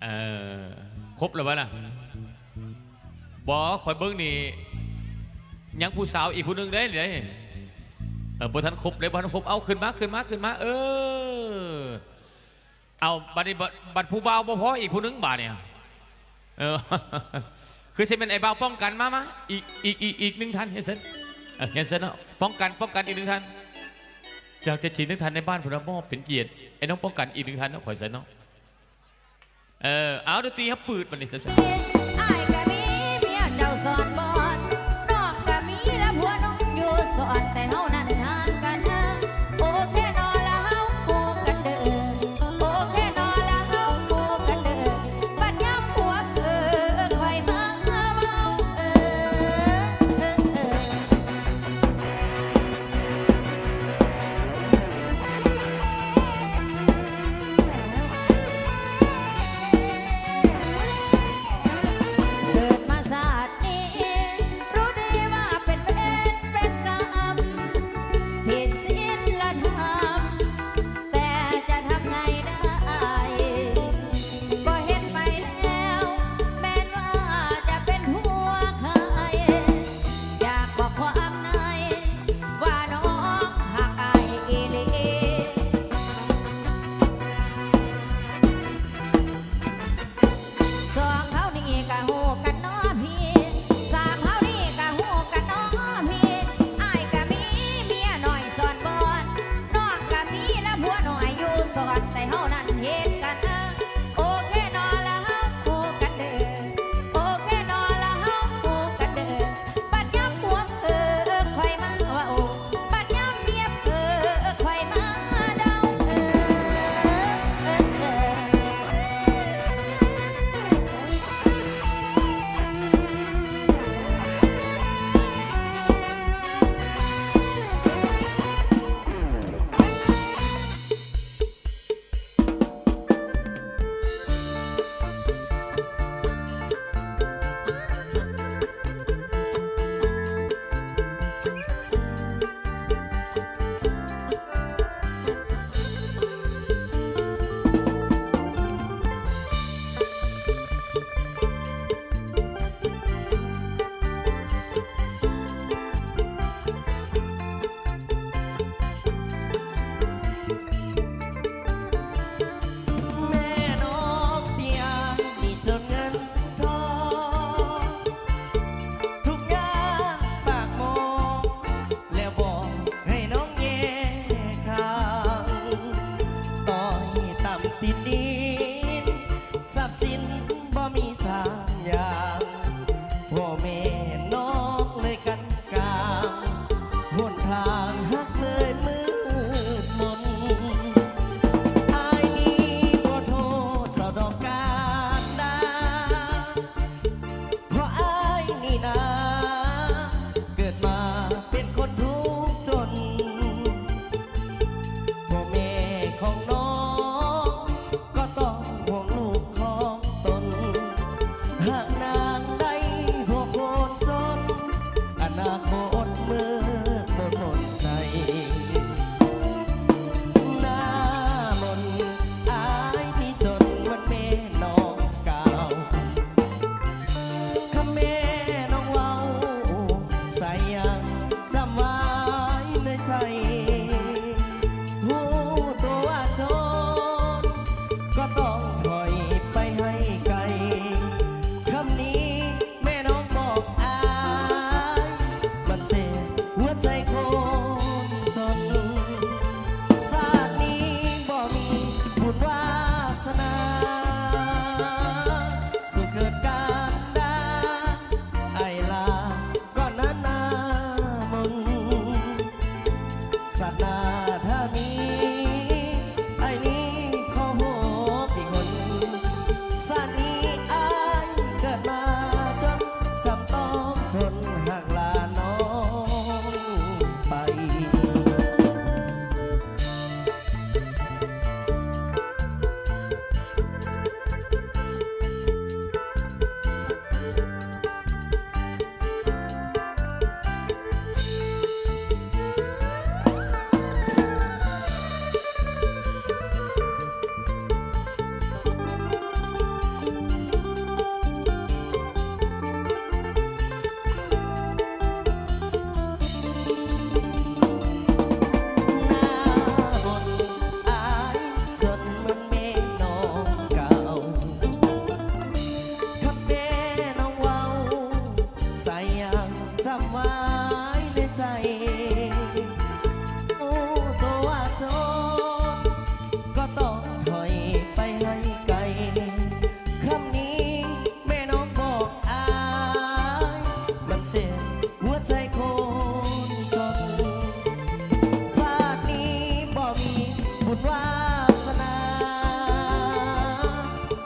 ເອີ ຄົບແລ້ວບໍ່ລະ? ບໍ່ ຂ້ອຍເບິ່ງນີ້ ຍັງຜູ້ສາວອີກຜູ້ໜຶ່ງເດ້ ເດ້. ເອີ ບໍ່ທັນຄົບເດ້ ບໍ່ທັນຄົບ. ເອົາ ຂຶ້ນມາ ຂຶ້ນມາ ຂຶ້ນມາ. ເອີ ເອົາ ບັດນີ້ ບັດ ບັດຜູ້ບ່າວບໍ່ພໍອີກຜູ້ໜຶ່ງບາດນີ້. ເອີ ຄືຊິແມ່ນໄອ້ບ່າວປ້ອງກັນ. ມາ ມາ ອີກ ອີກ ອີກ ອີກໜຶ່ງທ່ານ. ຮຽນເຊີນ ເອີ ຮຽນເຊີນເນາະ. ປ້ອງກັນ ປ້ອງກັນ ອີກໜຶ່ງທ່ານ. ຈາກເຈັດສິບໜຶ່ງທ່ານໃນບ້ານພຸ້ນນະ ມອບເປັນກຽດໄອ້ນ້ອງປ້ອງກັນອີກໜຶ່ງທ່ານເນາະ ຂ້ອຍຊັ້ນເນາະ. ເອີ ເອົາ ດົນຕີ ເຮົາປືດບັດນີ້. ອ້າຍກະມີເມຍເຈົ້າສອນບອນ ນ້ອງກະມີລະຜົວໜຸ່ມຢູ່ສອນ ແຕ່ເຮົານັ້ນຫ່າງກັນນາ. ໂອເຄນໍລະເຮົາຄູ່ກັນເດີ ໂອເຄນໍລະເຮົາຄູ່ກັນເດີ ບັດຍາມຜົວເຜີຂ້ອຍມາເວົ້າ ເອີ.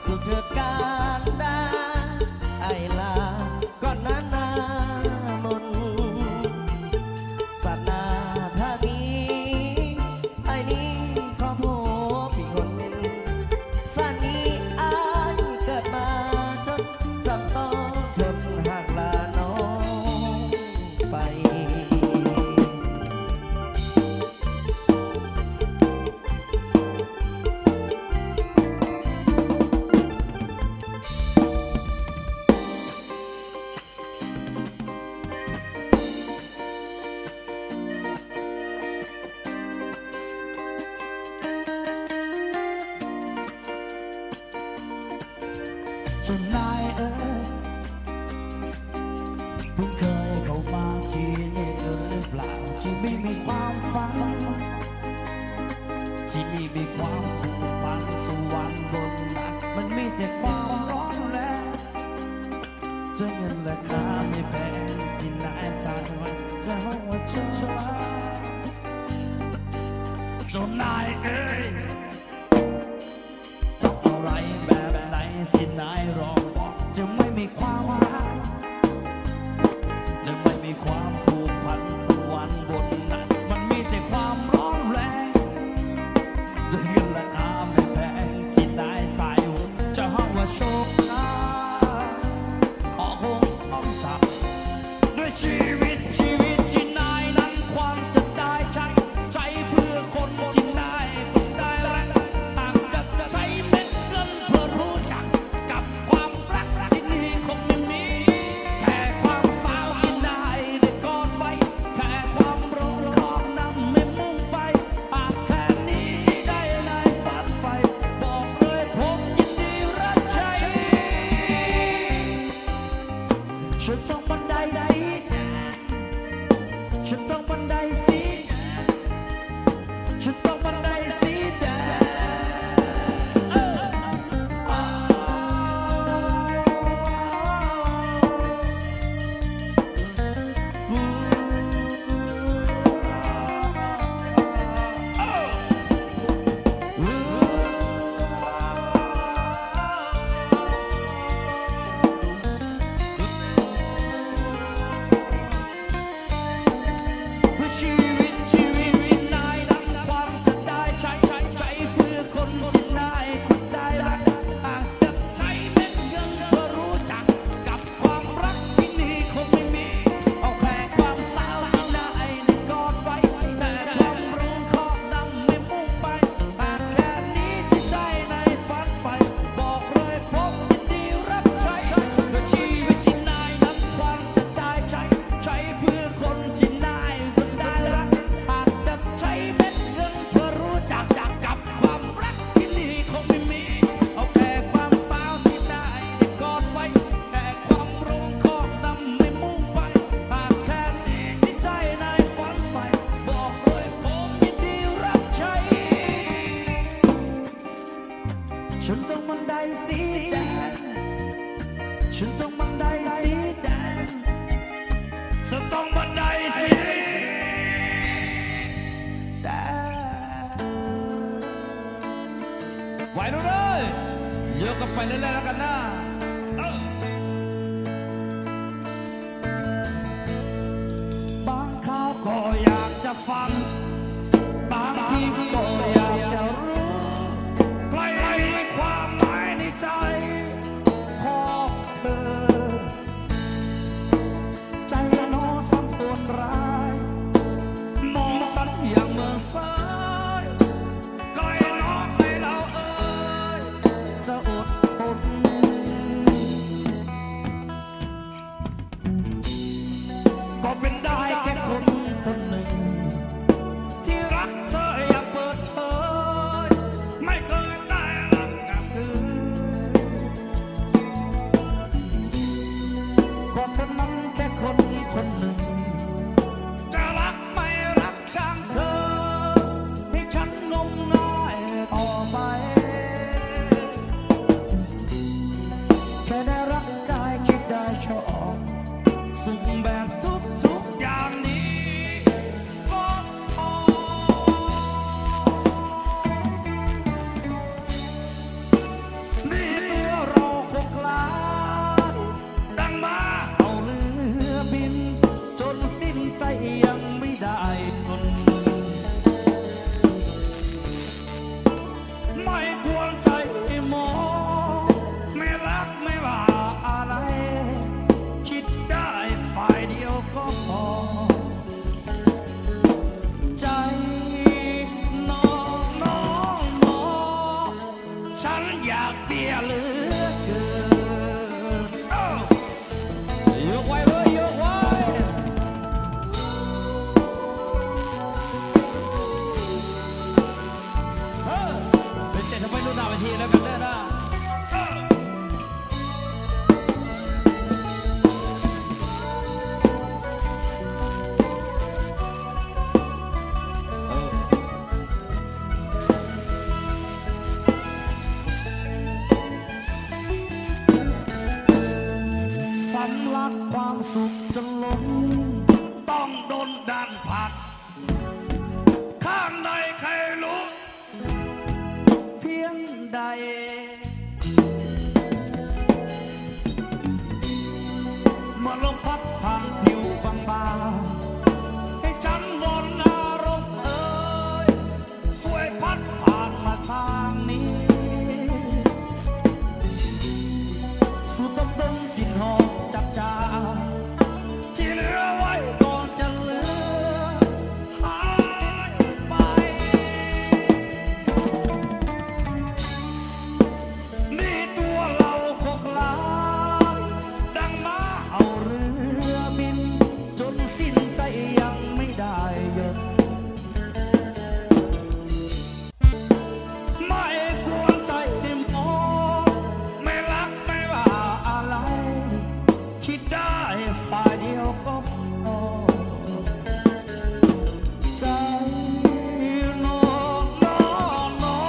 ສຸດເກີດການດາ ອ້າຍລາກ່ອນນານາມົນ ສານາທານີ ອ້າຍນີ້ຂໍພົບອີກຄົນ ຊາດນີ້ອ້າຍເກີດມາຈົນຈຳຕ້ອງເຖິງຫາກລານ້ອງໄປ. ເຈົ້ານາຍເອີຍ ເພິ່ງເຄີຍເຂົ້າມາທີ່ນີ້ຫຼືເປົ່າ? ທີ່ນີ້ມີຄວາມຝັນ ທີ່ນີ້ມີຄວາມຜູກພັນ ສະຫວັນບົນນັ້ນ ມັນມີແຕ່ຄວາມຮ້ອນແຮງ ຈະເງິນລາຄາມີແພງ ທີ່ນາຍຈະໃຫ້ ຈະເຮົາວ່າເຊີນຊາ ເຈົ້ານາຍເອີຍ ຈະເອົາໄດ້ແບບໃດທີ່ນາຍຮ້ອງບອກ ຈະໄມ່ມີຄວາມຮັກ ແລະໄມ່ມີຄວາມຜູກພັນ ທຸກວັນບົນນັ້ນ ມັນມີແຕ່ຄວາມຮ້ອນແຮງ ຈະເງິນລາຄາມີແພງ ທີ່ນາຍໃສ່ ຈະເຮົາວ່າໂຊກຮ້າຍ ຂໍຄົງຂອງສາ ດ້ວຍຊີວິດ ຊີວິດທີ່ນາຍນັ້ນຄວນຈະໄດ້ໃຊ້ ໃຊ້ເພື່ອຄົນທີ່ນາຍບໍ່ໄດ້ຮັກ ຫາກຈະໃຊ້ເມັດເງິນເພື່ອຮູ້ຈັກ ກັບຄວາມຮັກທີ່ນີ້ຄົງໄມ່ມີ ແຄ່ຄວາມສາວທີ່ນາຍໄດ້ກອດໄວ້ ແຄ່ຄວາມໂລງຂອງນ້ຳແມ່ມຸ້ງໄຟ ຫາກແຄ່ນີ້ທີ່ໃຈນາຍຝັນໃຝ່ ບອກເລີຍຜົມຍິນດີຮັບໃຊ້. ເຊີນຕ້ອງບັນໄດສີແດງ ເຊີນຕ້ອງບັນໄດສີແດງ ເຊີນຕ້ອງບັນໄດສີແດງ ເອີ. ເພື່ອຊີວິດ ຊີວິດທີ່ນາຍນັ້ນຄວນຈະໄດ້ໃຊ້ ໃຊ້ ໃຊ້ເພື່ອຄົນທີ່ນາຍຄວນໄດ້ຮັກ ຫາກຈະໃຊ້ເມັດເງິນເພື່ອຮູ້ຈັກ ກັບຄວາມຮັກທີ່ນີ້ຄົງໄມ່ມີ ເອົາແຄ່ຄວາມສາວທີ່ນາຍໄດ້ກອດໄວ້ ແຄ່ຄວາມໂລງຂອງນ້ຳແມ່ມຸ້ງໄຟ ຫາກແຄ່ນີ້ທີ່ໃຈນາຍຝັນໃຝ່ ບອກເລີຍຜົມຍິນດີຮັບໃຊ້ ເພື່ອຊີວິດທີ່ນາຍນັ້ນຄວນຈະໄດ້ໃຊ້ ໃຊ້ເພື່ອຄົນທີ່ນາຍຄວນໄດ້ຮັກ ຫາກຈະໃຊ້ເມັດເງິນເພື່ອຮູ້ຈັກ ຈັກກັບຄວາມຮັກ ທີ່ນີ້ຄົງໄມ່ມີ ເອົາແຄ່ຄວາມສາວທີ່ນາຍໄດ້ກອດໄວ້ ແຄ່ຄວາມໂລງຂອງນ້ຳແມ່ມຸ້ງໄຟ ຫາກແຄ່ນີ້ທີ່ໃຈນາຍຝັນໃຝ່ ບອກເລີຍຜົມຍິນດີຮັບໃຊ້ ເຊີນຕ້ອງບັນໄດສີແດງ ເຊີນຕ້ອງບັນໄດສີແດງ ເຊີນຕ້ອງບັນໄດສີແດງ ໄວລຸ້ນເອີຍ ໂຍກກັນໄປເລື້ອຍໆແລ້ວກັນນະ ເອີ. ບາງຄາວກໍຢາກຈະຟັງ ບາງທີກໍຢາກຈະຮູ້ ໃຜມີຄວາມໝາຍໃນໃຈຂອງເທີ ໃຈໜໍ່ຊ່າງໂຫດຮ້າຍ ມອງສັນຢ່າງເມີເສີຍ ໃກ້ໜໍ່ໃກ້ລາວເອີຍ ຈະອົດທົນ ກໍເປັນໄດ້ແຄ່ຄົນຄົນໜຶ່ງ ທີ່ຮັກເທີຢ່າງເປີດເຜີຍ ເຫຼືອເກີນ. ໂອ້ ໂຍກໄວເວີຍ ໂຍກໄວ. ເອີ ໄປເຊັດໃຫ້ໄວລຸ້ນໜ້າເວທີແລ້ວກັນເດີນະ. ສຳລັບຄວາມສຸກຈົນລົ້ນ ຕ້ອງດົນດັນຜັກ ຂ້າງໃນໄຄລຸ ພຽງໃດ ເມື່ອລົມພັດຜ່ານຜິວບາງໆ ໃຫ້ຈັນວອນອາລົມເອີຍ ຊ່ວຍພັດຜ່ານມາທາງນີ້ ສູດດົມໆກິ່ນຫອມຈັບຈາ ທີ່ເຫຼືອໄວ້ກ່ອນຈະເລືອນຫາຍໄປ. ມີຕົວເຫຼົ້າຄົກລາຍ ດັ່ງມ້າເຮົາເຮືອບິນ ຈົນສິ້ນໃຈຍັງໄມ່ໄດ້ຢຸດ. ไม้กวนใจได้หมด ไม่รักไม่ว่าอะไร คิดได้ฝ่ายเดียวก็พอ ใจนอนนอนนอ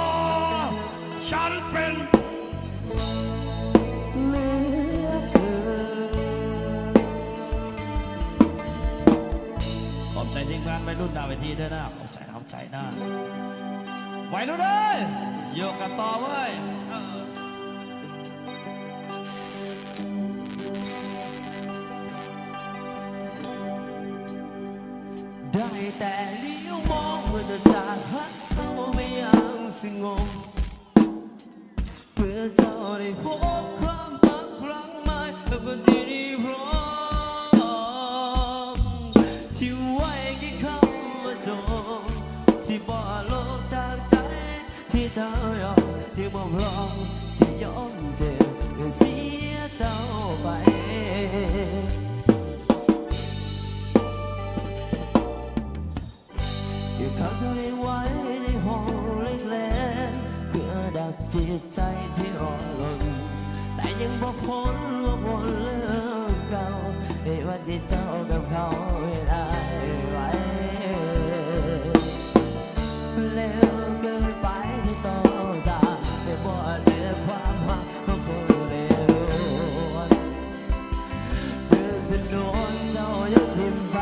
น ฉันเป็นเหลือเกิน. ຂອບໃຈທີມງານໄວລຸ້ນໜ້າເວທີເດີນະ. ໃຈນຳໃຈນະ ໄວລຸ້ນເອີຍ ໂຍກກັນຕໍ່ເວີຍ ເອີ. ໄດ້ແຕ່ຫຼຽວມອງ ເມື່ອເຈົ້າຈາກຫາເຮົາໄປຢ່າງສະຫງົບ ເມື່ອເຈົ້າໄດ້ພົບຄວາມຮັກຄັ້ງໃໝ່ ແລະຄົນທີ່ດີພ້ອມ ທີ່ໄວ້ແຄ່ຄຳວ່າຈົບ ທີ່ບໍ່ລົບຈາກໃຈ ທີ່ເຈົ້າຍອມ ທີ່ບໍ່ພ້ອມຊິຍອມເຈັບ ເສຍເຈົ້າໄປ. ເກັບຄຳທີ່ໄວ້ໃນຫ້ອງເລັກໆ ເພື່ອດັບຈິດໃຈທີ່ຮ້ອນລົນ ແຕ່ຍັງບໍ່ພົ້ນວອກວົນເລື່ອງເກົ່າ ໃນວັນທີ່ເຈົ້າກັບເຂົາເຮັດອ້າຍໄຫວ. ເລັວເກີນໄປທີ່ຕ້ອງຈາກ ແຕ່ບໍ່ເຫຼືອຄວາມຮັກຂອງຄົນເລວລ້ວນ ເລື່ອງຈຳນວນເຈົ້າຍັງຖິ້ມໄປ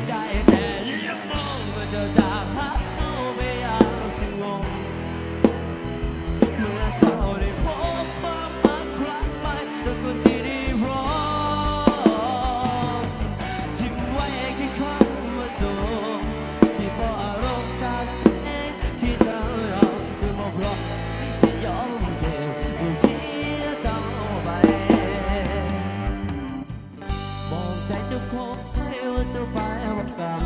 ໄດ້ແຕ່ລຽວມອງເມື່ອເຈົ້າຈາກຫາເຮົາໄປຢ່າງສະຫງົບ ເມື່ອເຈົ້າໄດ້ພົບຄວາມຮັກຄັ້ງໃໝ່ ແລະຄົນທີ່ດີພ້ອມ ຖິ້ມໄວ້ແຄ່ຄຳວ່າຈົບ ທີ່ບໍ່ລົບຈາກໃຈ ທີ່ເຈົ້າຍອມ ທີ່ບໍ່ພ້ອມ ທີ່ຍອມເຈັບ ເສຍເຈົ້າໄປ. ບອກໃຈເຈົ້າຂອງໃຫ້ວ່າເຈົ້າໄປວ່າກຳ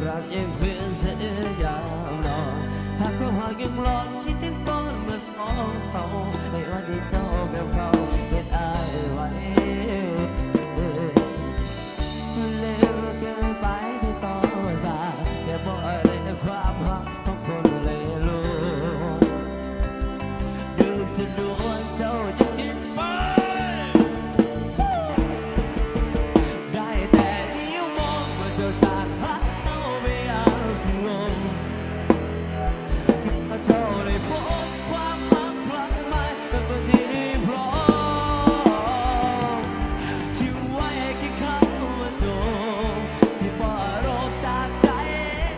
ລັກຍັງຟື້ນເສຍຍາມນອນ ຫາກຄວາມຮັກຍັງຫຼອນ ຄິດເຖິງຕອນເມື່ອສອງເຮົາ ໃນວັນທີ່ເຈົ້າແບບເຂົາເຮັດອ້າຍໄຫວ. ເລວເກີນໄປທີ່ຕ້ອງຈາກ ແຕ່ບໍ່ໄດ້ຄວາມຮັກຂອງຄົນເລວລ້ວນ ດຶງຈະດວງເຈົ້າຍັງຈິດໄປ ໄດ້ແຕ່ລຽວມອງເມື່ອເຈົ້າຈາກຫາເຮົາໄປຢ່າງສະຫງົບ ເມື່ອເຈົ້າໄດ້ພົບຄວາມຮັກຄັ້ງໃໝ່ ແລະຄົນທີ່ດີພ້ອມ ທີ່ໄວ້ແຄ່ຄຳວ່າຈົບ ທີ່ບໍ່ລົບຈາກໃຈ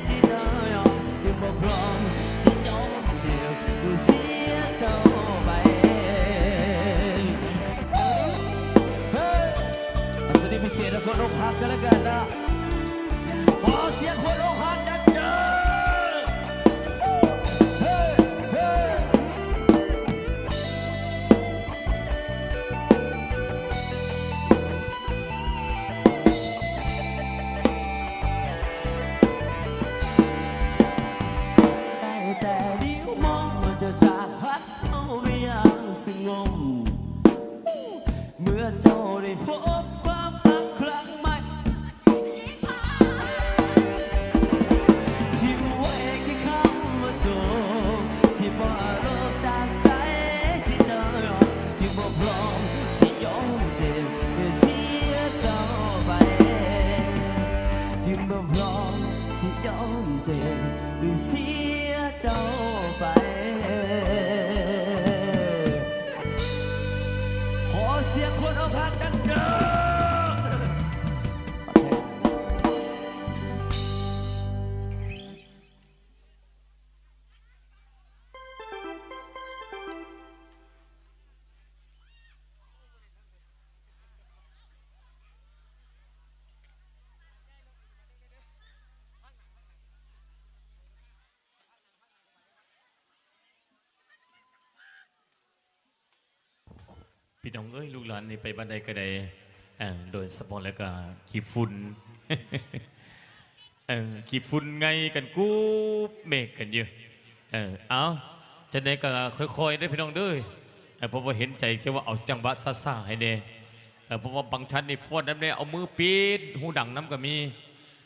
ທີ່ເຈົ້າຍອມ ທີ່ບໍ່ພ້ອມ ທີ່ຍອມເຈັບ ທີ່ເສຍເຈົ້າໄປ. ເຮີ້ຍ ອັນນີ້ພິເສດໃຫ້ຄົນອົກຫັກກັນແລ້ວກັນນະ ຂໍສຽງຄົນອົກຫັກແດ່ເດີ້ ເຮີ້ຍ ເຮີ້ຍ. ໄດ້ແຕ່ຫຼຽວມ ເຈັບຫຼືເສຍເຈົ້າໄປ. ຂໍສຽງຄົນອົກຫັກດັງໆ. ພີ່ນ້ອງເອີຍ ລູກຫຼານນີ້ໄປບ້ານໃດກໍໄດ້ ເອີ ໂດຍສະເພາະແລ້ວກໍຂີ້ຝຸ່ນ ເອີ ຂີ້ຝຸ່ນໄງ່ກັນກຸບເມກກັນຢູ່. ເອີ ເອົາ ຈັ່ງໃດກໍຄ່ອຍໆເດີພີ່ນ້ອງເດີ ເອີ ເພາະວ່າເຫັນໃຈ ແຕ່ວ່າເອົາຈັງຫວະຊ້າໆໃຫ້ແດ່ ເອີ ເພາະວ່າບາງທ່ານນີ້ຟ້ອນນຳແດ່ ເອົາມືປິດຫູດັງນຳກໍມີ.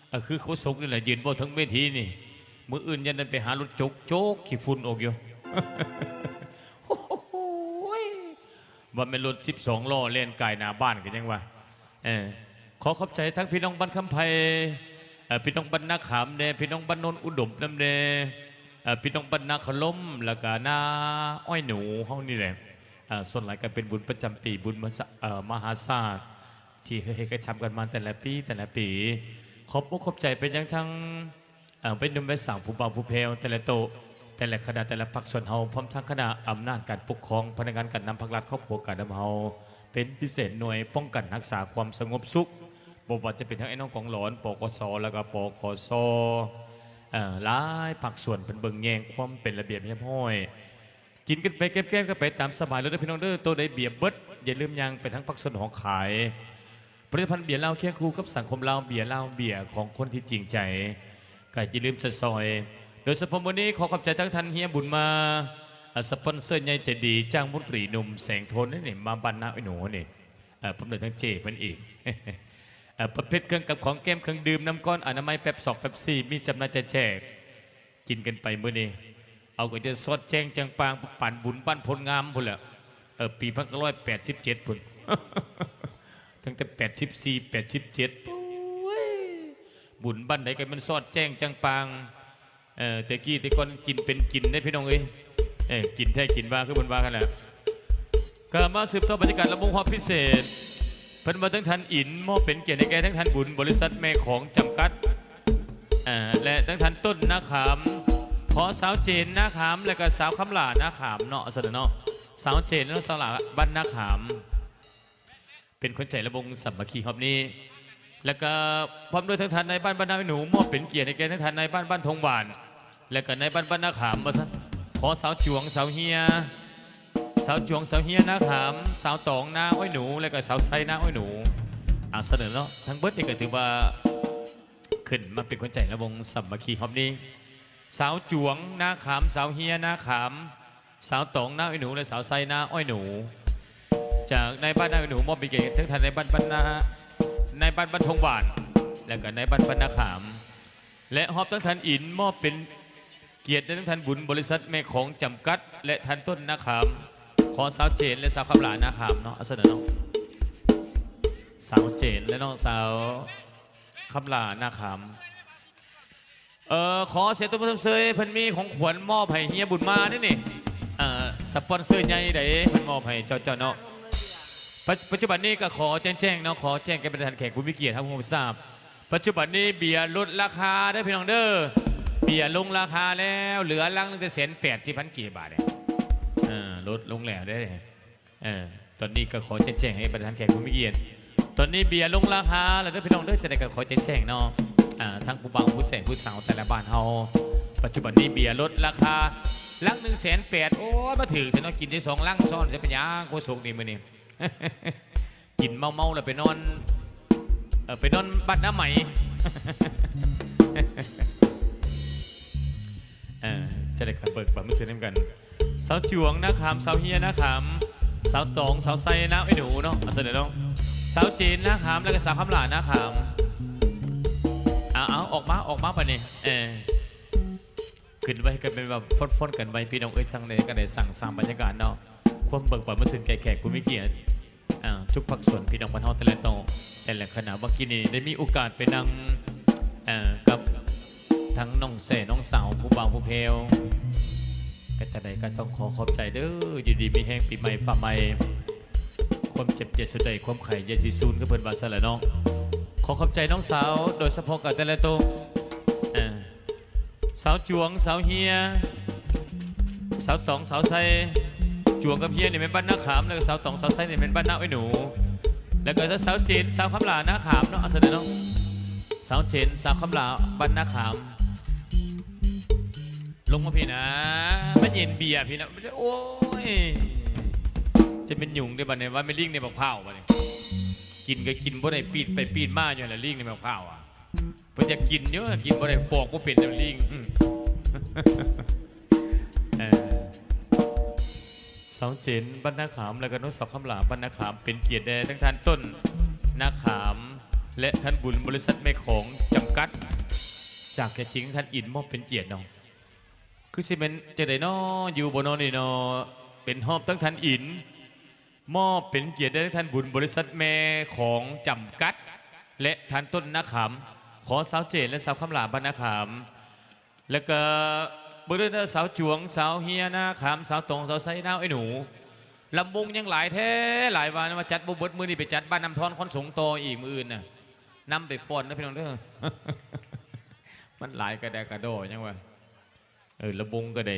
ເອີ ຄືໂຄສົກນີ້ແຫຼະ ຢືນເວົ້າເທິງເວທີນີ້ ມື້ອື່ນຢ້ານໄດ້ໄປຫາລົດຈົກ ຈົກຂີ້ຝຸ່ນອອກຢູ່. ໂອ້ຍ ວ່າແມ່ນລົດສິບສອງລໍ້ແລ່ນກາຍໜ້າບ້ານກໍຍັງວ່າ. ເອີ ຂໍຂອບໃຈທັງພີ່ນ້ອງບ້ານຄຳໄພ ເອີ ພີ່ນ້ອງບ້ານນາຂາມແດ່ ພີ່ນ້ອງບ້ານໂນນອຸດົມນຳແດ່ ເອີ ພີ່ນ້ອງບ້ານນາຂະລົມ ແລ້ວກະນາອ້ອຍໜູເຮົານີ້ແຫຼະ. ເອີ ສ່ວນຫຼາຍກໍເປັນບຸນປະຈຳປີ ບຸນມະ ເອີ ມະຫາຊາດ ທີ່ເຮັດກະທຳກັນມາແຕ່ລະປີ ແຕ່ລະປີ. ຂອບອົກຂອບໃຈໄປຍັງທັງ ເອີ ໄວໜຸ່ມໄວສາວ ຜູ້ບ່າວຜູ້ແພ້ວ ແຕ່ລະໂຕະ ແຕ່ລະຄະນະ ແຕ່ລະພາກສ່ວນເຮົາ ພ້ອມທັງຄະນະອຳນາດການປົກຄອງ ພະນັກງານການນຳພັກລັດ ຄອບຄົວການນຳເຮົາ ເປັນພິເສດໜ່ວຍປ້ອງກັນຮັກສາຄວາມສະຫງົບສຸກ ບໍ່ວ່າຈະເປັນທັງໄອ້ນ້ອງກອງຫຼອນ ປກສ ແລ້ວກໍ ປຄສ ເອີ ຫຼາຍພາກສ່ວນເພິ່ນເບິ່ງແຍງຄວາມເປັນລະບຽບຮຽບຮ້ອຍ. ກິນກັນໄປແກ້ມໆກັນໄປຕາມສະບາຍເລີຍເດີພີ່ນ້ອງເດີ. ໂຕໃດເບຍເບິດ ຢ່າລືມຍ່າງໄປທາງພາກສ່ວນຂອງຂາຍ ຜະລິດຕະພັນເບຍລາວຄຽງຄູ່ກັບສັງຄົມລາວ ເບຍລາວ ເບຍຂອງຄົນທີ່ຈິງໃຈ ກໍຢ່າລືມຊ່ອຍໆ. ໂດຍສະເພາະມື້ນີ້ຂໍຂອບໃຈທັງທ່ານເຮຍບຸນມາ ສະປອນເຊີໃຫຍ່ໃຈດີ ຈ້າງມົນຕີໜຸ່ມແສງໂທນນີ້ ມາບ້ານນາອ້ອຍໜູນີ້ ພ້ອມດ້ວຍທັງເຈ້ເພິ່ນອີກ ປະເພດເຄື່ອງກັບຂອງແກ້ມ ເຄື່ອງດື່ມ ນ້ຳກ້ອນ ອະນາໄມ ແປັບຊອກ ແປັບຊີ ມີຈຳໜ່າຍແຈກ ກິນກັນໄປມື້ນີ້ ເອົາກໍຈະສອດແຈ້ງຈາງປາງປານບຸນບ້ານໂພນງາມພຸ້ນແຫຼະ ເອີ ປີພັນເກົ້າຮ້ອຍແປດສິບເຈັດພຸ້ນ ຕັ້ງແຕ່ແປດສິບສີ່ ແປດສິບເຈັດ ໂອ້ຍ ບຸນບ້ານໃດກໍແມ່ນສອດແຈ້ງຈາງປາງ ເອີ ແຕ່ກີ້ແຕ່ກ່ອນກິນເປັນກິນເດ້ພີ່ນ້ອງເອີຍ ເອີ ກິນແທ້ກິນວ່າ ຄືເພິ່ນວ່າຫັ້ນແຫຼະ. ກໍມາສືບຕໍ່ບັນຍາກາດລຳວົງຮອບພິເສດ ເພິ່ນວ່າທັງທ່ານອິນ ມອບເປັນກຽດໃຫ້ແກ່ທັງທ່ານບຸນ ບໍລິສັດແມ່ຂອງຈຳກັດ ເອີ ແລະ ທັງທ່ານຕົ້ນນາຂາມ ຂໍສາວເຈນນາຂາມ ແລະ ກໍສາວຄຳຫຼ້ານາຂາມເນາະ ຊັ້ນເນາະ ສາວເຈນ ແລະ ສາວຫຼ້າບ້ານນາຂາມ ເປັນຂວັນໃຈລຳວົງສາມັກຄີຮອບນີ້ ແລ້ວກໍພ້ອມດ້ວຍທັງທ່ານນາຍບ້ານບ້ານນາອ້ອຍໜູ ມອບເປັນກຽດໃຫ້ແກ່ທັງທ່ານນາຍບ້ານບ້ານທົ່ງຫວານ ແລ້ວກໍນາຍບ້ານບ້ານນາຂາມ ວ່າຊັ້ນ ຂໍສາວຈວງ ສາວເຮຍ ສາວຈວງ ສາວເຮຍນາຂາມ ສາວຕອງນາອ້ອຍໜູ ແລ້ວກໍສາວໄຊນາອ້ອຍໜູ. ອາ ສະເໜີເນາະ ທັງເບິດນີ້ກໍຖືວ່າຂຶ້ນມາເປັນຂວັນໃຈລຳວົງສາມັກຄີຮອບນີ້ ສາວຈວງນາຂາມ ສາວເຮຍນາຂາມ ສາວຕອງນາອ້ອຍໜູ ແລະ ສາວໄຊນາອ້ອຍໜູ ຈາກນາຍບ້ານນາອ້ອຍໜູ ມອບເປັນກຽດທັງທ່ານນາຍບ້ານບ້ານນາ ນາຍບ້ານບ້ານທົ່ງຫວານ ແລະ ກໍນາຍບ້ານບ້ານນາຂາມ ແລະ ຮອບທັງທ່ານອິນ ມອບເປັນກຽດໃຫ້ທັງທ່ານບຸນ ບໍລິສັດແມ່ຂອງຈຳກັດ ແລະ ທ່ານຕົ້ນນາຂາມ ຂໍສາວເຈນ ແລະ ສາວຄຳຫຼ້ານາຂາມເນາະ ອາ ສະເໜີເນາະ ສາວເຈນ ແລະ ນ້ອງສາວຄຳຫຼ້ານາຂາມ. ເອີ ຂໍສຽງຕົບມືຊົມເຊີຍ ເພິ່ນມີຂອງຂວັນມອບໃຫ້ເຮຍບຸນມາເດ້ນີ້ ເອີ ສະປອນເຊີໃຫຍ່ໃດ ເພິ່ນມອບໃຫ້ເຈົ້າເຈົ້າເນາະ. ປັດ ປັດຈຸບັນນີ້ກໍຂໍແຈ້ງແຈ້ງເນາະ ຂໍແຈ້ງແກ່ບັນດາທ່ານແຂກຜູ້ມີກຽດຮັບຮູ້ຮັບຊາບ ປັດຈຸບັນນີ້ເບຍລົດລາຄາເດີພີ່ນ້ອງເດີ ເບຍລົງລາຄາແລ້ວ ເຫຼືອລັງໜຶ່ງແຕ່ແສນແປດສິບພັນກີບບາດນີ້ ເອີ ລົດລົງແລ້ວເດ້. ເອີ ຕອນນີ້ກໍຂໍແຈ້ງແຈ້ງໃຫ້ບັນດາທ່ານແຂກຜູ້ມີກຽດ ຕອນນີ້ເບຍລົງລາຄາແລ້ວເດີພີ່ນ້ອງເດີ ຈັ່ງໃດກໍຂໍແຈ້ງແຈ້ງເນາະ ອາ ທັງຜູ້ບ່າວຜູ້ແສງຜູ້ສາວແຕ່ລະບ້ານເຮົາ ປັດຈຸບັນນີ້ເບຍລົດລາຄາລັງໜຶ່ງແສນແປດ ໂອ້ຍ ມາຖືກແທ້ເນາະ ກິນໄດ້ສອງລັງຊ້ອນ ຈະເປັນຫຍັງໂຄສົກນີ້ມື້ນີ້ ກິນເມົາໆແລ້ວໄປນອນ ເອີ ໄປນອນບ້ານນາໃໝ ເອີ ຈະໄດ້ເບິ່ງບາດມື້ຊື່ນຳກັນ ສາວຈວງນາຂາມ ສາວເຮຍນາຂາມ ສາວຕອງ ສາວໄຊນາອ້ອຍໜູເນາະ ອາ ສະເໜີເນາະ ສາວເຈນນາຂາມ ແລ້ວກໍສາວຄຳຫຼ້ານາຂາມ ເອົາ ເອົາ ອອກມາ ອອກມາບາດນີ້ ເອີ ຂຶ້ນໄວ້ກໍແມ່ນວ່າຟ້ອນໆກັນໄວ້ ພີ່ນ້ອງເອີຍ ຈັ່ງໃດກໍໄດ້ສ້າງ ສ້າງບັນຍາກາດເນາະ ຄວາມເບີກບານມາຊື່ນແກ່ແຂກຜູ້ມີກຽດ ອ່າ ທຸກພາກສ່ວນ ພີ່ນ້ອງບ້ານເຮົາແຕ່ລະໂຕະ ແຕ່ລະຄະນະ. ວ່າກີ້ນີ້ໄດ້ມີໂອກາດໄປນັ່ງ ເອີ ກັບ ທັງນ້ອງແຊ ນ້ອງສາວ ຜູ້ບ່າວຜູ້ແພ້ວ ກະຈັ່ງໃດກະຕ້ອງຂໍຂອບໃຈເດີ້ ຢູ່ດີມີແຮງ ປີໃໝ່ຟ້າໃໝ່ ຄວາມເຈັບຢ່າສູ່ໄດ້ ຄວາມໄຂ້ຢ່າຊິສູນ ຄືເພິ່ນວ່າຊັ້ນລະເນາະ. ຂໍຂອບໃຈນ້ອງສາວ ໂດຍສະເພາະກະແຕ່ລະໂຕ ເອີ ສາວຈວງ ສາວເຮຍ ສາວຕອງ ສາວໄຊ. ຈວງກັບເຮຍນີ້ແມ່ນບ້ານນາຂາມ ແລ້ວກະສາວຕອງ ສາວໄຊນີ້ແມ່ນບ້ານນາອ້ອຍໜູ ແລ້ວກະສາວເຈນ ສາວຄຳຫຼານາຂາມເນາະ ອາ ຊັ້ນເນາະ ສາວເຈນ ສາວຄຳຫຼາ ບ້ານນາຂາມ. ລົງມາພີ້ນະ ມາເຢັນເບຍພີ້ນະ ໂອ້ຍ ຈະແມ່ນຍຸງເດ້ບາດນີ້ ວ່າແມ່ນລິງໃນບັກພ້າວບາດນີ້ ກິນກະກິນບໍ່ໄດ້ ປີດໄປປີດມາຢູ່ຫັ້ນລະ ລິງໃນບັກພ້າວອະ. ເພິ່ນຢາກກິນຢູ່ ກິນບໍ່ໄດ້ ປອກບໍ່ເປັນນຳລິງ. ເອີ ສາວເຈນ ບ້ານນາຂາມ ແລະກະນ້ອງສາວຄຳຫຼາ ບ້ານນາຂາມ ເປັນກຽດແດ່ທັງທ່ານຕົ້ນ ນາຂາມ ແລະທ່ານບຸນ ບໍລິສັດແມ່ຂອງຈຳກັດ. ຈາກແທ້ຈິງທ່ານອິນມອບເປັນກຽດເນາະ ຄືຊິແມ່ນຈັ່ງໃດເນາະ ຢູ່ບໍ່ເນາະນີ້ເນາະ ເປັນຮອບທັງທ່ານອິນ ມອບເປັນກຽດແດ່ທ່ານບຸນ ບໍລິສັດແມ່ຂອງຈຳກັດ ແລະທ່ານຕົ້ນນາຂາມ. ຂໍສາວເຈນ ແລະສາວຄຳຫຼາ ບ້ານນາຂາມ ແລະກະເບິ່ງເດີ ສາວຈວງ ສາວເຮຍນາຂາມ ສາວຕອງ ສາວໄຊ ນາອ້ອຍໜູ ລຳວົງຍັງຫຼາຍແທ້ຫຼາຍວ່າ ມາຈັດບໍ່ເບິດ ມື້ນີ້ໄປຈັດບ້ານນ້ຳທອນ ຄອນສົງຕໍ່ອີກມື້ອື່ນນະ ນຳໄປຟ້ອນເດີພີ່ນ້ອງເດີ ມັນຫຼາຍກະແດກະດໍຍັງວ່າ. ເອີ ລະວົງກະໄດ້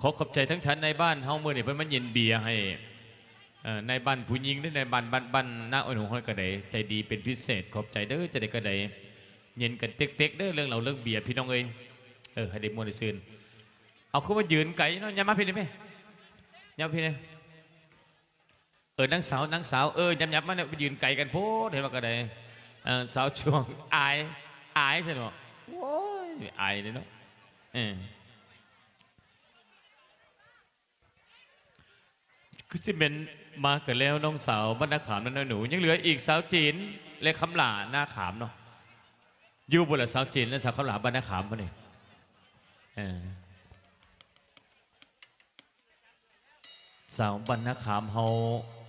ຂໍຂອບໃຈທັງທ່ານນາຍບ້ານເຮົາ ມື້ນີ້ເພິ່ນມາເຢັນເບຍໃຫ້ ເອີ ນາຍບ້ານຜູ້ຍິງ ແລະນາຍບ້ານ ບ້ານ ບ້ານນາອ້ອຍໜູເຮົາກະໄດ້ ໃຈດີເປັນພິເສດ ຂອບໃຈເດີ ຈັ່ງໃດກະໄດ້ ເຢັນກັນເຕັກໆເດີ ເລື່ອງເຫຼົ້າເລື່ອງເບຍພີ່ນ້ອງເອີຍ ເອີ ໃຫ້ໄດ້ມ່ວນໄດ້ຊື່ນ. ເອົາ ຄືວ່າຢືນໄກເນາະ ຫຍັບມາພີ້ນີ້ແມະ ຫຍັບມາພີ້ນີ້. ເອີ ນາງສາວ ນາງສາວ ເອີ ຫຍັບໆມາແນວ ໄປຢືນໄກກັນໂພດ ເຫັນວ່າກະໄດ້ ເອີ ສາວຈວງ ອາຍ ອາຍຊັ້ນເນາະ ໂອ້ຍ ອາຍເດ້ເນາະ ເອີ ຄືຊິແມ່ນມາກັນແລ້ວ ນ້ອງສາວບ້ານນາຂາມນະ ນ້ອຍໜູ ຍັງເຫຼືອອີກສາວເຈນ ແລະຄຳຫຼານາຂາມເນາະ ຢູ່ບໍ່ລະ ສາວເຈນ ແລະສາວຄຳຫຼາ ບ້ານນາຂາມພຸ້ນນີ້ ເອີ. ສາວບ້ານນາຂາມເຮົາ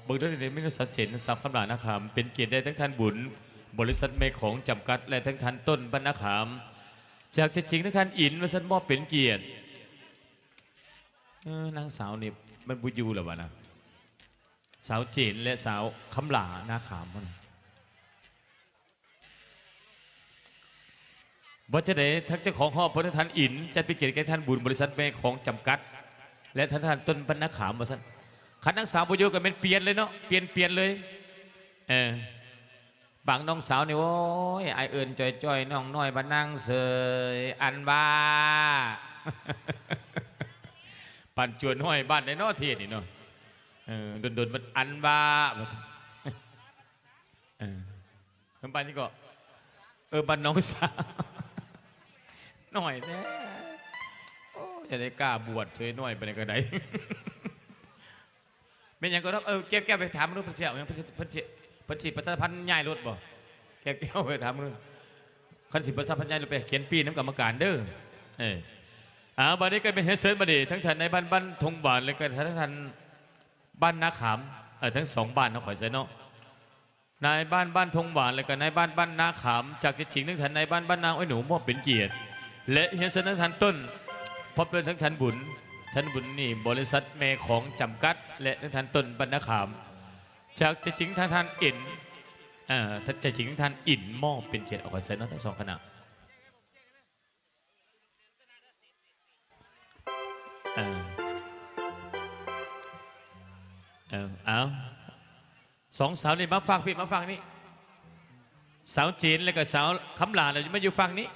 ເບິ່ງເດີ ມີສາວເຈນ ສາວຄຳຫຼານາຂາມ ເປັນກຽດແດ່ທັງທ່ານບຸນ ບໍລິສັດແມ່ຂອງຈຳກັດ ແລະທັງທ່ານຕົ້ນ ບ້ານນາຂາມ. ຈາກແທ້ຈິງທັງທ່ານອິນ ວ່າຊັ້ນ ມອບເປັນກຽດ ເອີ ນາງສາວນີ້ມັນບໍ່ຢູ່ແລ້ວຫວານະ ສາວເຈນ ແລະສາວຄຳຫຼານາຂາມພຸ້ນ. ບໍ່ຈະໄດ້ ທາງເຈົ້າຂອງຮອບເພິ່ນ ທ່ານອິນ ຈັດເປັນກຽດແກ່ທ່ານບຸນ ບໍລິສັດແມ່ຂອງຈຳກັດ ແລະ ທ່ານ ທ່ານຕົ້ນ ບ້ານນາຂາມ ວ່າຊັ້ນ. ຄັນນາງສາວບໍ່ຢູ່ກະແມ່ນປ່ຽນເລີຍເນາະ ປ່ຽນ ປ່ຽນເລີຍ ເອີ. ບາງນ້ອງສາວນີ້ ໂອ້ຍ ອ້າຍເອີ້ນຈ່ອຍໆ ນ້ອງນ້ອຍບ້ານນາງເສີຍ ອັນວ່າ ປານຈົວນ້ອຍບ້ານໃດເນາະ ເທດນີ້ເນາະ ເອີ ດົນໆ ມັນ ອັນວ່າ ວ່າຊັ້ນ ເອີ. ເຮືອນບ້ານນີ້ກໍ ເອີ ບ້ານນ້ອງສາວ ນ້ອຍແທ້ ໂອ້ ຢ່າໄດ້ກ້າບວດເສີຍ ນ້ອຍປານໃດກະໄດ້ ແມ່ນຫຍັງກໍ ເອີ ແກ້ວໆ ໄປຖາມເບິ່ງດູ ເພິ່ນຊິເອົາຫຍັງ ເພິ່ນຊິ ເພິ່ນຊິ ເພິ່ນຊິປະຊາສຳພັນຍ້າຍລົດບໍ່ ແກ້ວໆ ໄປຖາມເບິ່ງດູ ຄັນຊິປະຊາສຳພັນຍ້າຍລົດ ໄປຂຽນປີ້ນຳກຳມະການເດີ ເອີ. ອ່າ ບາດນີ້ກໍແມ່ນຮຽນເຊີນ ບາດນີ້ທັງທ່ານນາຍບ້ານ ບ້ານທົ່ງຫວານ ແລະກໍທັງທ່ານບ້ານນາຂາມ ເອີ ທັງສອງບ້ານເນາະ ຂໍໃສ່ເນາະ. ນາຍບ້ານບ້ານທົ່ງຫວານ ແລະກະນາຍບ້ານບ້ານນາຂາມ ຈາກແທ້ຈິງທັງທ່ານນາຍບ້ານບ້ານນາອ້ອຍໜູ ມອບເປັນກຽດ ແລະຮຽນເຊີນທັງທ່ານຕົ້ນ ພ້ອມດ້ວຍທັງທ່ານບຸນ ທ່ານບຸນນີ້ບໍລິສັດແມ່ຂອງຈຳກັດ ແລະທັງທ່ານຕົ້ນ ບ້ານນາຂາມ ຈາກແທ້ຈິງທັງທ່ານອິນ ເອີ ຈາກແທ້ຈິງທັງທ່ານອິນ ມອບເປັນກຽດ ເອົາ ຂໍໃສ່ເນາະ ທັງສອງຄະນະ. ເອີ ເອີ ເອົາ ສອງສາວນີ້ມາຟັງພີ້ ມາຟັງນີ້ ສາວເຈນ ແລ້ວກໍສາວຄຳຫຼານະ ມາຢູ່ຝັ່ງນີ້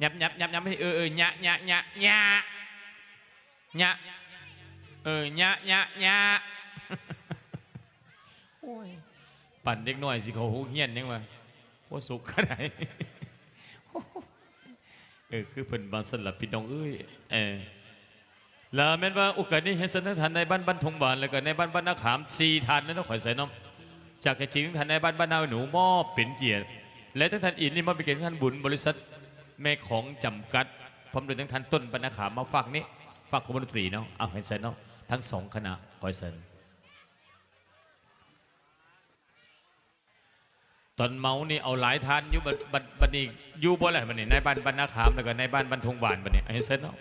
ຫຍັບໆໆໆ ເອີ ເອີ ຍະ ຍະ ຍະ ຍະ ຍະ ເອີ ຍະ ຍະ ຍະ ໂອ້ຍ ປານເດັກນ້ອຍຊິເຂົ້າໂຮງຮຽນຍັງວ່າ ໂຄສົກກະໄດ້ ເອີ ຄືເພິ່ນວ່າຊັ້ນລະພີ່ນ້ອງເອີຍ ເອີ ລະແມ່ນວ່າໂອກາດນີ້ ຮຽນເຊີນທັງທ່ານນາຍບ້ານບ້ານທົ່ງຫວານ ແລະກະນາຍບ້ານບ້ານນາຂາມ ສີ່ທ່ານເນາະ ຂໍໃສ່ເນາະ ຈາກແທ້ຈິງທັງທ່ານນາຍບ້ານບ້ານນາອ້ອຍໜູ ມອບເປັນກຽດ ແລະທັງທ່ານອິນນີ້ມອບເປັນກຽດ ທ່ານບຸນ ບໍລິສັດແມ່ຂອງຈຳກັດ ພ້ອມດ້ວຍທັງທ່ານຕົ້ນ ບ້ານນາຂາມ ມາຝາກນີ້ ຝາກຄວາມດົນຕີເນາະ ເອົາ ໃຫ້ໃສ່ເນາະ ທັງສອງຄະນະ ຂໍໃຫ້ໃສ່. ຕອນເມົານີ້ເອົາຫຼາຍທ່ານຢູ່ ບັດ ບັດ ບັດນີ້ຢູ່ບໍ່ລະ ບັດນີ້ນາຍບ້ານບ້ານນາຂາມ ແລ້ວກໍນາຍບ້ານບ້ານທົ່ງຫວານ ບັດນີ້ເອົາໃຫ້ເຊີນເນາະ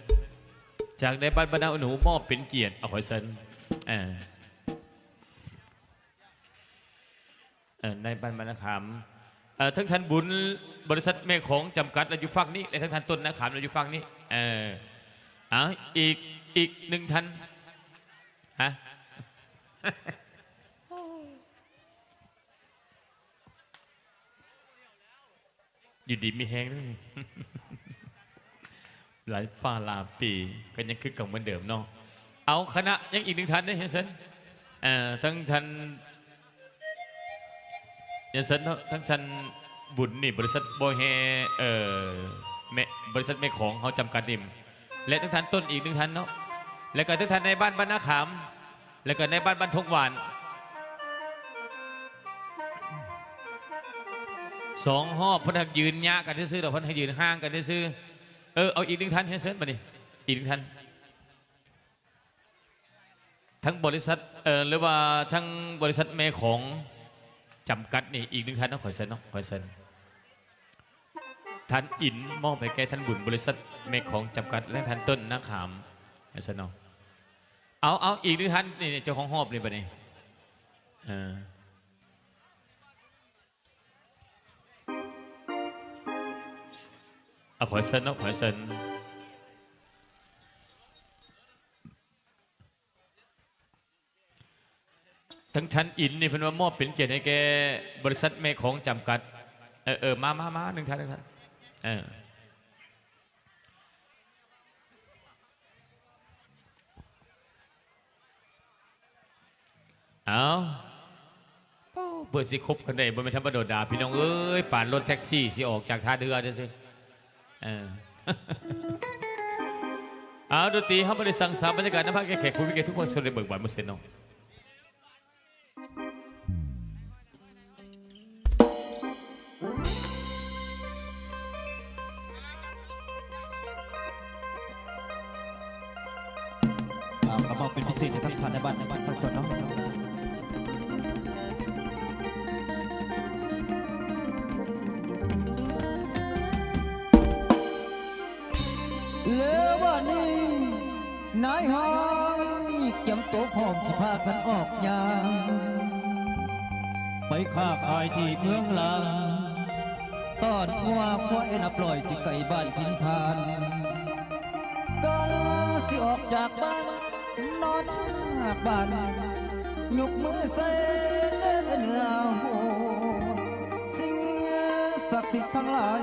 ຈາກນາຍບ້ານບ້ານນາໜູມອບເປັນກຽດ ເອົາ ຂໍເຊີນ ເອີ ເອີ ນາຍບ້ານບ້ານນາຂາມ ເອີ ທັງທ່ານບຸນ ບໍລິສັດແມ່ຂອງຈຳກັດ ລະຢູ່ຝັ່ງນີ້ ແລະທັງທ່ານຕົ້ນນາຂາມ ລະຢູ່ຝັ່ງນີ້ ເອີ ເອົາ ອີກ ອີກໜຶ່ງທ່ານ ຮະ ຢູ່ດີມີແຮງເດີ ຫຼາຍຟ້າຫຼາຍປີ ກໍຍັງຄືເກົ່າເໝືອນເດີມເນາະ ເອົາ ຄະນະ ຍັງອີກໜຶ່ງທ່ານເດ້ ຮຽນເຊີນ ເອີ ທັງທ່ານ ຮຽນເຊີນເນາະ ທັງທ່ານບຸນນີ້ ບໍລິສັດບໍ່ແຮ່ ເອີ ແມ່ ບໍລິສັດແມ່ຂອງເຮົາຈຳກັດນີ້ ແລະທັງທ່ານຕົ້ນອີກໜຶ່ງທ່ານເນາະ ແລະກໍທັງທ່ານນາຍບ້ານບ້ານນາຂາມ ແລະກໍນາຍບ້ານບ້ານທົ່ງຫວານ ສອງຮອບ ເພິ່ນໃຫ້ຢືນຍະກັນຊື່ໆດອກ ເພິ່ນໃຫ້ຢືນຫ່າງກັນຊື່ໆ ເອີ ເອົາອີກໜຶ່ງທ່ານ ຮຽນເຊີນ ບັດນີ້ ອີກໜຶ່ງທ່ານ ທັງບໍລິສັດ ເອີ ຫຼືວ່າທັງບໍລິສັດແມ່ຂອງຈຳກັດນີ້ ອີກໜຶ່ງທ່ານເນາະ ຂໍເຊີນເນາະ ຂໍເຊີນ ທ່ານອິນ ມອບໃຫ້ແກ່ທ່ານບຸນ ບໍລິສັດແມ່ຂອງຈຳກັດ ແລະທ່ານຕົ້ນນາຂາມ ຂໍເຊີນເນາະ ເອົາ ເອົາ ອີກໜຶ່ງທ່ານ ນີ້ ເຈົ້າຂອງຮອບນີ້ ບັດນີ້ ເອີ ເອົາ ຂໍເຊີນເນາະ ຂໍເຊີນ ທັງທ່ານອິນນີ້ ເພິ່ນວ່າມອບເປັນກຽດໃຫ້ແກ່ບໍລິສັດແມ່ຂອງຈຳກັດ ເອີ ເອີ ມາ ມາ ມາ ໜຶ່ງທ່ານ ໜຶ່ງທ່ານ ເອີ ເອົາ ໂອ້ ເພື່ອຊິຄົບກັນໄດ້ ບໍ່ແມ່ນທຳມະດາ ພີ່ນ້ອງເອີຍ ປານລົດແທັກຊີຊິອອກຈາກທ່າເຮືອເດີ ເອີ ເອົາ ດົນຕີ ເຮົາບໍ່ໄດ້ສັ່ງສາບັນຍາກາດນຳ ພາແຂກຜູ້ມີກຽດທຸກພາກສ່ວນໄດ້ເບີກບານໝົດເຊັ່ນເນາະ. ອ່າ ກໍມອບເປັນພິເສດໃຫ້ທັງທ່ານນາຍບ້ານ ນາຍບ້ານປະຈຳເນາະ ແລ້ວບາດນີ້ ນາຍຮ້ອຍກຽມໂຕພ້ອມຊິພາກັນອອກຍ່າງ ໄປຄ້າຂາຍທີ່ເມືອງລາງ ຕ້ອນງົວຄວາຍນັບຮ້ອຍຊິໄກບ້ານຖິ່ນຖານ ກ່ອນລາຊິອອກຈາກບ້ານ ນອນຊາກບ້ານ ຍົກມືໃສ່ເໜືອຫົວ ສິ່ງສັກສິດທັງຫຼາຍ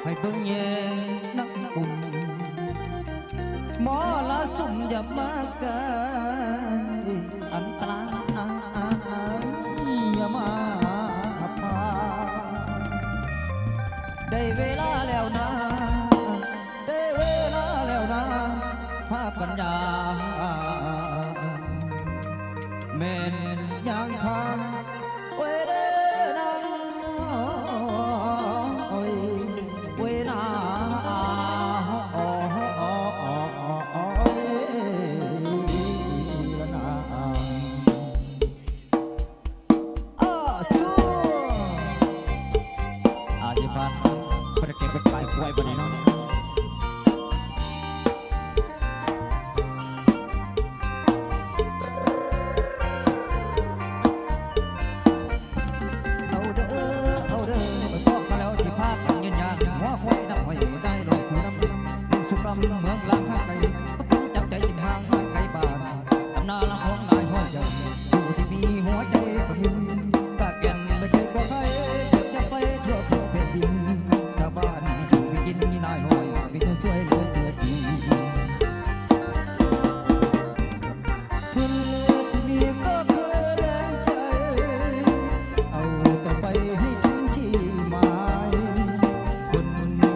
ໃຫ້ເບິ່ງແຍງນຳກຸມ ໝໍລາຊຸມຢ່າມາໃກ້ ອັນຕະລາຍຢ່າມາຜ່ານ ໄດ້ເວລາແລ້ວນາ ໄດ້ເວລາແລ້ວນາ ພາກັນຍ່າງ ແມ່ນຍ່າງທາງ ໂອ້ຍເດ້ນາງ ໂອ້ຍ ໂອ້ຍນາ ໂອ້ຍນາ ອາ ຈູ ອາ ຊິພາ ເພິ່ນເກັບໄປຂາຍຄວາຍບັດນີ້ເນາະ. ເອົາເດີ ເອົາເດີ ໄປພໍ້ກັນແລ້ວ ຊິພາກັນຍືນຍ່າງ ຫົວຄວາຍນັບຮ້ອຍ ໄດ້ຮ້ອຍຄູ່ນຳ ສູ່ລຳເມືອງລາງທາງໄກ ຕ້ອງຈັບໃຈຈຶ່ງຫ່າງໄກບ້ານ ຕຳນານຂອງນາຍຮ້ອຍໃຫຍ່ ຜູ້ທີ່ມີຫົວໃຈກະຫຸ່ນ ກະແກ່ນໄປໃສກະໄຄ ເກັບຈາກໄປທົ່ວທຸກແຜ່ນດິນ ຊາວບ້ານທີ່ໄປກິນນາຍຮ້ອຍ ມີແຕ່ຊ່ວຍເຫຼືອເຈືອກິນ. ເພິ່ນເລີຍທີ່ມີກໍຄືແຮງໃຈ ເອົາຕໍ່ໄປໃຫ້ເຖິງທີ່ໝາຍ ຄົນ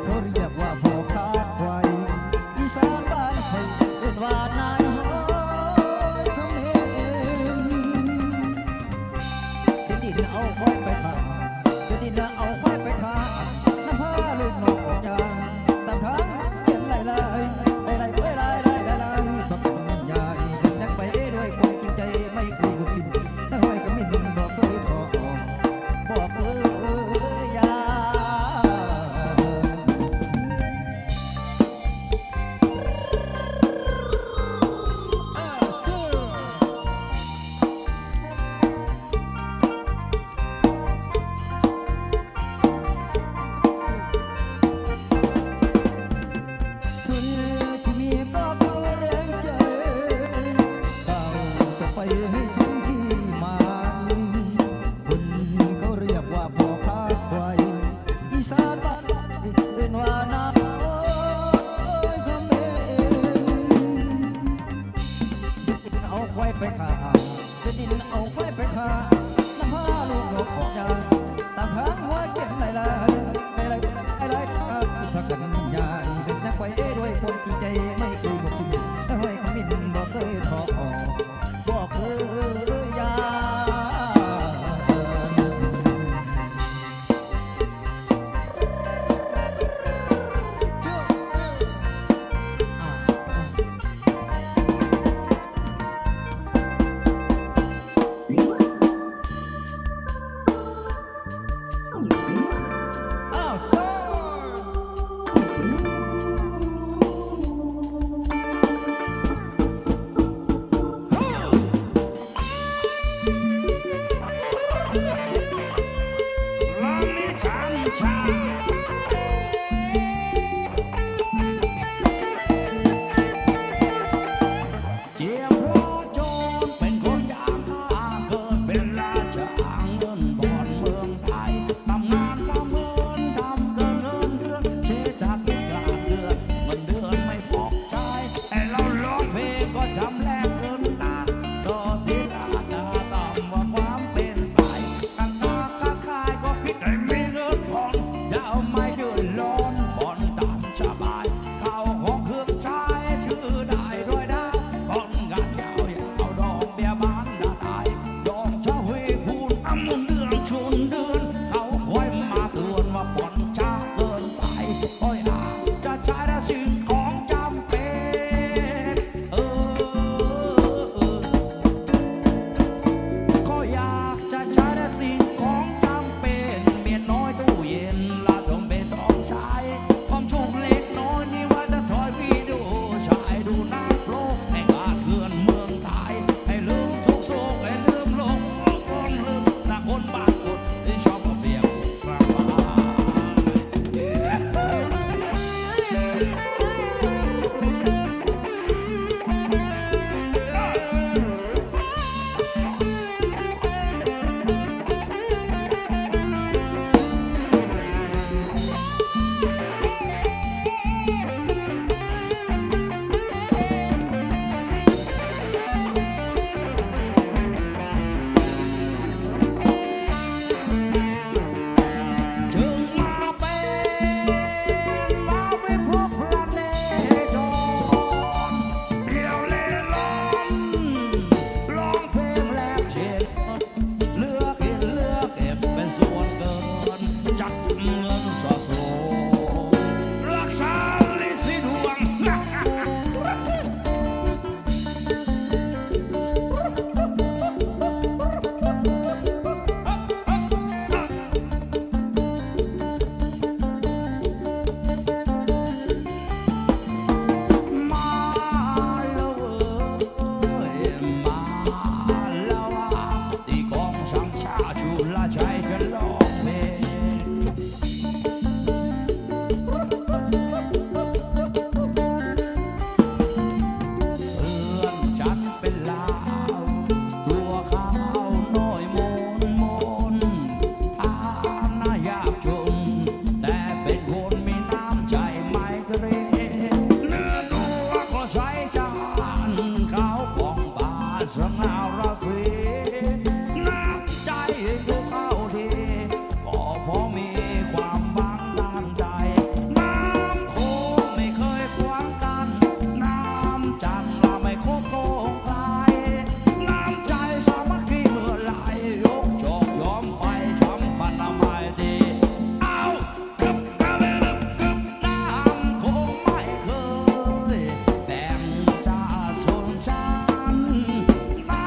ເຂົາຮຽກວ່າພໍ່ຄ້າຄວາຍ ອີສານບ້ານຂ້ອຍເອີ້ນວ່ານາຍຮ້ອຍ ຄຳແນ ໃຫ້ເຖິງທີ່ໝາຍ ເພິ່ນເຂົາຮຽກວ່າພໍ່ຄ້າຄວາຍ ອີສານບ້ານເອີ້ນວ່ານາໂອຍຄຳເອງ ເອົາຄວາຍໄປຂ້າ ເດີນດິນເອົາຄວາຍໄປຂ້າ ນຳພາລູກນອກອອກຍ່າງ ຕາມທາງຫົວເກັນໄລ່ໆ ໄລ່ໆ ໄລ່ໆ ພາກັນຍ່າງ ເດີນຍ່າງໄປດ້ວຍຄວາມຈິງໃຈ ໄມ່ເຄີຍໝົດສິ້ນ ແລະຫ້ອຍຄຳມິນບໍ່ເຄີຍທໍ້ ບໍ່ເຄີຍຢ່າ. ລອງນີ້ຊ້ຳຊາ ເຈັບພໍຈົນເປັນຄົນຢ່າງຂ້າ ເກີດເປັນລາຊາເງິນຜ່ອນເມືອງໄທ ທຳງານທຳເງິນ ທຳເກີນເງິນເດືອນ ເສຍຈາກກິນການເດືອນ ເງິນເດືອນໄມ່ພໍໃຊ້ ໃຫ້ລາວຮ້ອງເພງກໍຈຳແລກເກີນຕ້ານ ເຈົ້າທີ່ລາດາຕາມວ່າຄວາມເປັນໄປ ການຄ້າການຂາຍກໍຄິດໃຫ້ມີເງິນຜ່ອນ ຢ່າເອົາມາເດືອດຮ້ອນ ຜ່ອນຕາມສະບາຍ ເຂົ້າຂອງເຄື່ອງໃຊ້ຊື້ໄດ້ດ້ວຍດາວ ຜ່ອນງານຍາວໆ ດອກເບ້ຍບານດາດາຍ ດອກຊະຫວີຄູນ ອຳເງິນເດືອນຊົນເດືອນ ເຂົາຄ່ອຍມາເຕືອນວ່າຜ່ອນຊ້າເກີນໄປ ຂ້ອຍອາດຈະໃຊ້ແຕ່ສິ່ງຂອງຈຳເປັນ ເອີ ກໍຢາກຈະໃຊ້ແຕ່ສິ່ງຂອງຈຳເປັນ ເມຍນ້ອຍຕູ້ເຢັນ ລະເຖິງເປັນຕ້ອງໃຊ້ ຄວາມສຸກເລັກນ້ອຍນີ້ວ່າຈະຖອຍວິດີໂອ ສາຍດູໜັງໂປ ໃຫ້ກາດເຮືອນເມືອງໄທ ໃຫ້ລືມທຸກໂສກ ໃຫ້ລືມໂລກຄົນລືມ ນະຄົນບາງຄົນທີ່ຊອບເອົາປຽບ ເຖິງມາເປັນມາວິພວກພະເນຈອນ ທ່ຽວເລ່ລ່ອນ ຮ້ອງເພງແລກເຊັ່ນ ເຫຼືອກິນເຫຼືອເກັບເປັນສ່ວນເກີນ ຈັດເງິນສະສົມ ລັກສາລີສີດວງ. ມາແລ້ວເອີຍ ມາແລ້ວວ່າ ທີ່ກອງສາມຊາຈູລາໄຊຈະຮ້ອງເພງ ເພື່ອນຈັນເປັນລາວ ຕົວຂາວນ້ອຍມົນໆ ຖານະຍາກຈົນ ແຕ່ເປັນຄົນມີນ້ຳໃຈໄມຕຣີ ເນື້ອຕົວກໍໃສສະອາດ ຂາວຜ່ອງບາດສະຫງ່າລາສີ ນ້ຳໃຈຢູ່ເຂົ້າທີ່ ກໍພໍມີຄວາມຫວັງທາງໃຈ ນ້ຳໂຂງໄມ່ເຄີຍຂວາງກັ້ນ ນ້ຳຈັນລະໄມ່ຄົບໂກງໄກ ນ້ຳໃຈສາມັກຄີເມື່ອໄຫຼ ຍົກຈອກຍອມໄປ ສຳພັນນະໄມຕີ ເອົາ ກຶບກະເລີບກຶບ ນ້ຳໂຂງໄມ່ເຄີຍ ແບ່ງຊາດຊົນຊັ້ນ ນ້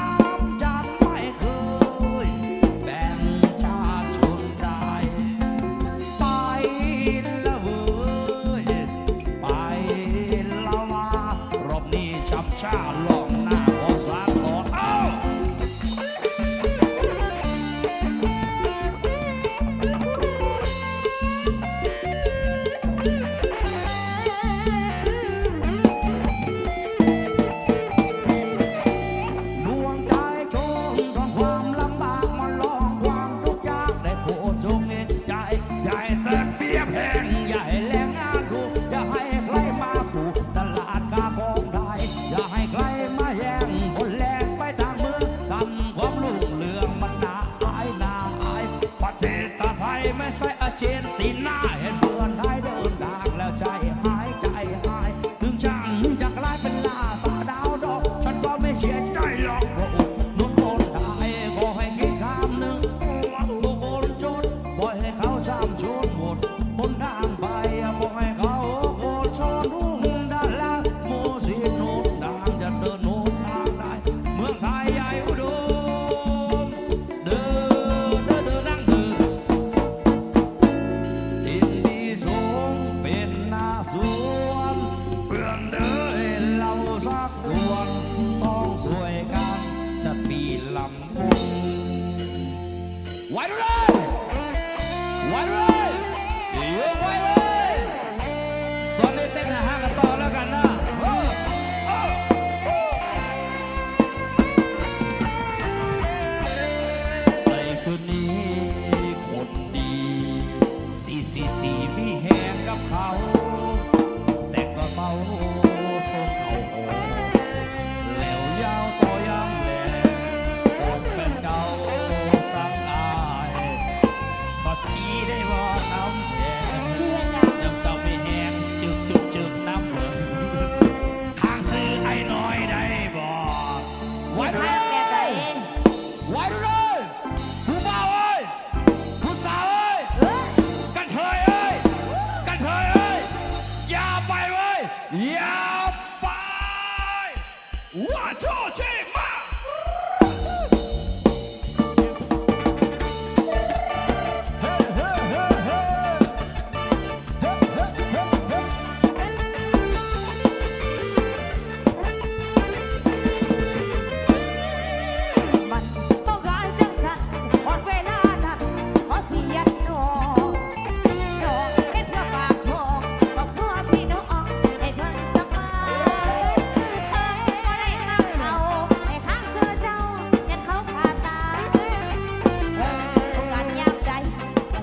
ລຳວົງ ໄຫວເລີຍ ໄຫວເລີຍ ເອີ ໄຫວເລີຍ ສ່ວນໃນເຕັ້ນຫາກັນຕໍ່ແລ້ວກັນນະ ເອີ ເອີ ໃນຄືນນີ້ຄົນດີ ຊິ ຊິ ຊິມີແຮງກັບເຂົາ ແຕ່ກໍເຊົາ ສົ່ງເຂົາໂຮມ ແລ້ວຍາວຕໍ່ຍາມແລງ ໂອແຟນເກົ່າສັງອາຍ ຂໍຊິໄດ້ເວົ້ານຳແດ່ ຍາມເຈົ້າມີແຮງ ຈຶກ ຈຶກ ຈຶກນຳເບິ່ງ ຂ້າງຊື່ອ້າຍນ້ອຍໄດ້ບໍ່? ໄວ້